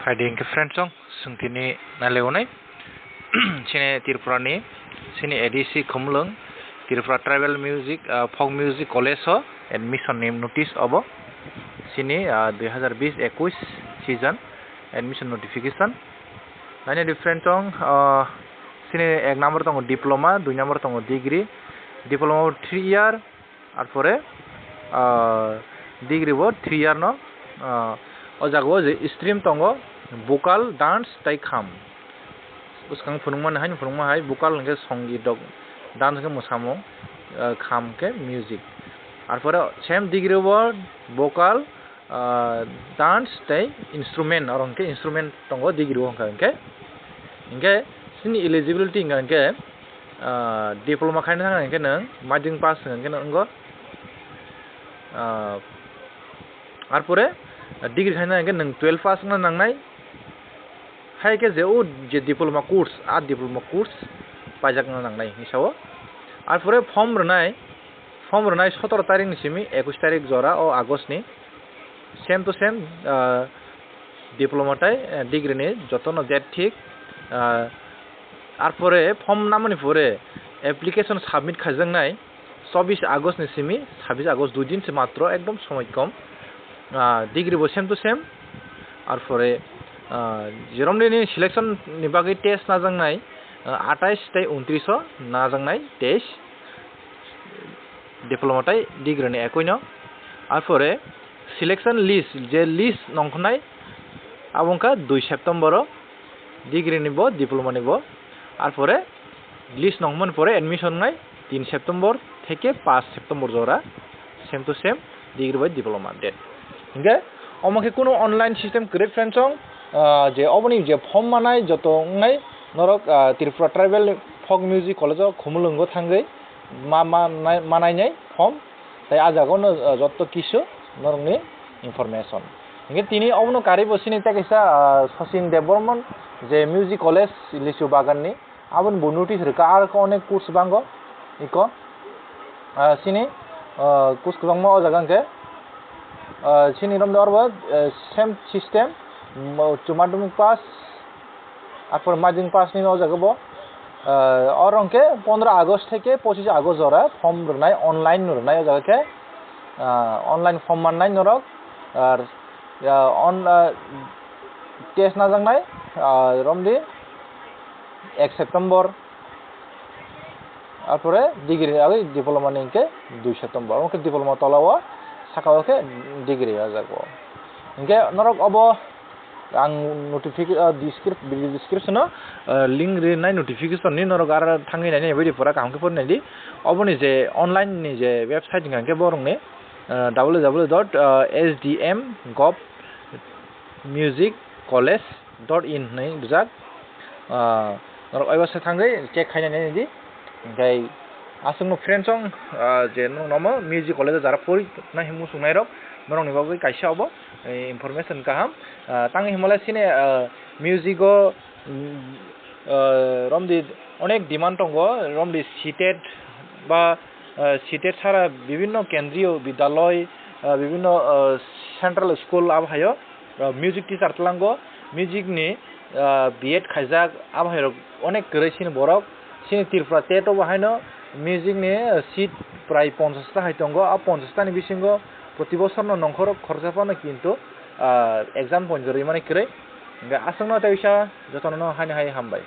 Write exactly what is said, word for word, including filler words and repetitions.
Kaidi hwnkhe friends song, chwng tini nailaio nai. Chini Tripura ni, chini A D C Khumulwng, Tripura Tribal Music, ah, Folk Music College o admission ni notice obo. Chini, ah, dui hazar bis ekush season admission notification. Naina di friends song, ah, chini ek number tongo diploma, dui number tongo degree. Diploma o three year, Arpore, ah, degree bo three year no, ah, o jaga o je stream tongo, vocal, dance tei kham. Bwskang phunukmani haino phunukma hai, vocal hwnkhe songit rok, dance hwnkhe mwsamung, ah, kham hwnkhe music. Arpore same degree bo vocal, ah, dance tei instrument, oro hwnkhe instrument tongo degree o hwnkha hwnkhe. Hwnkhe chini eligibility hwnkha hwnkhe, ah, diploma khaina thangna hwnkhe nwng matric pass hwnkha hwnkhe nwng wngkha. Ah, arpore degree khaina hwnkhe nwng twelve pass wngna nangnai. Hai khe je o je diploma course, a diploma course paijakna nangnai hinwi sao. Arpore form rwnai, form rwnai sotoro tarikni simi ekush tarik jora o August ni. Same to same, ah, diploma tai, ah, degree ni jotono date thik. Ah, arpore form namani pore application submit khaijaknai chobbish August ni simi sabbish August, dui din se matro, ekdom somoi kom. Ah, degree bo same to same. Arpore, ah, jerom nini selection ni bagwi test najaknai, ah, atais tei untris o najaknai test. Diploma tai degree ni ekoi no. Arpore selection list, je list nongkhornai, abo wngkha dui September o, degree ni bo, diploma ni bo. Arpore list nongmani pore admission wngnai tin September theke paanch September jora, same to same, degree bai diploma date. Hingke omo khe kunu online system kwrwi friends song, ah, je oboni je form manai joto wngnai norok, ah, Tripura Tribal Folk Music College o Khumulwngo thangwi ma, ma, nai-, manainai form, tei ah jaga ono, ah, joto kisu norokni information. Hingke tini obono karwi bo sini tei kaisa, ah, Sachin Debbarman je Music College Lichu Bagan ni, aboni bo notice rwkha, aro khe onek course bango iko, ah, sini, ah, course kwbangma o jaga hingke, ah, sini romde oro bo, ah, same system, mo-, uccho madhyamik pass, Arpor maiding pass ni o jaga bo, ah, oro hwnkhe pondro August theke pochis August jora form rwnai, online no rwnai o jaga khe, ah, online form mannai norok, ar, ah, on, ah, test najaknai, ah, romdi ek September, arpore degree ni agwi diploma ni hwnkhe dui September, omo khe diploma tola o saka o khe degree o jaga o. Hwnkhe norok obo Ang notific-, ah, descrip-, video description o, ah, link rinai notification ni norok aro thangwi nainai bai di pura kaham khe pori naidi. Oboni je online ni je website hwnka hwnkhe borokni, ah, W W W dot S D M gov music college dot in hwnwi rijak. Ah, norok oiba se thangwi check khainai naidi. Hwnkhe aswkno friends song, ah, je norok nomo music college o jara pori na himwi swngnairok norokni bagwi kaisa obo, eh, information kaham. Ah, tangwi himale sini, ah, music o, mm, ah, romdi onek demand tongo, romdi seated ba, ah, seated sara bibinno kendriyo bidyaloi, ah, bibinno, ah, central school abo hayo, ah, music teacher tlango, music ni, ah, B Ed khaijak, abo hayo onek kwrwi sini borok, sini Tripura tet o bo haino music ni, ah, seat prai ponchash ta hai tongo, a ponchash ta ni bisingo Proti bosor no nongkhorok khorsa phano kintu, ah, exam points rwimani kwrwi. Hwnkhe aswkno tei wisa jotono no haino hai hambai.